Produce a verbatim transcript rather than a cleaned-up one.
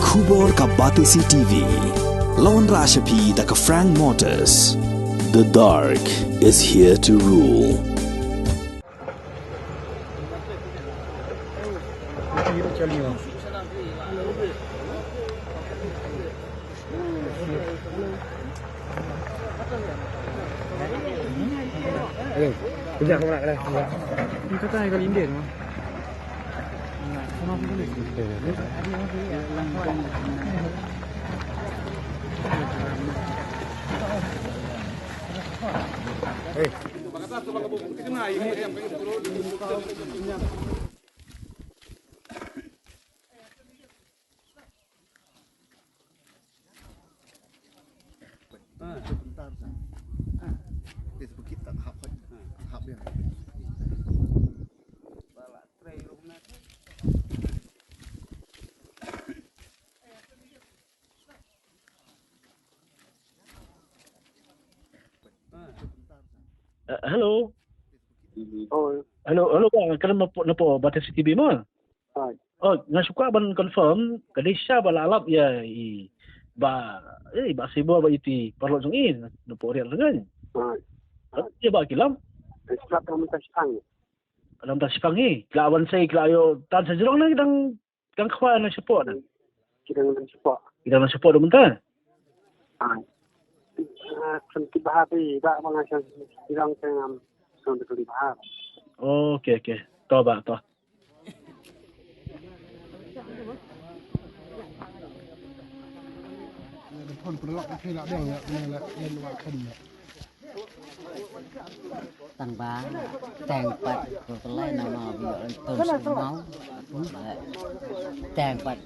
Khubor ka Batesi T V. La wanrah sha phi da ka Frank Motors. The dark is here to rule. Eh, hello. Oh, Hello, hello, ba, ka na pdeng, na pdeng Batesi T V mo? Hai. Oh, nga shu kwah ban confirm, ka dei shisha ba la lap ïa i, ba, eh, ba Sibo ba iti paralok jong i, na pdeng riat jong i. Hai. Ïa ba ki lap. Shisha ka mynta shipang. Ka mynta shipang i. Ki la wan sei, ki la ïoh tan sha jrong na ki dang, dang khwa na shapoh na. Ki dang na shapoh. Ki dang na shapoh da mynta. Hai. Ah, kan ki bahap i, ba, ba nga shan ki dang tengam. Kan ki bahap. Okay, okay. To ba, to. Tang ba, tang pat, ko kelai nama bi ren tun semau, tang pat.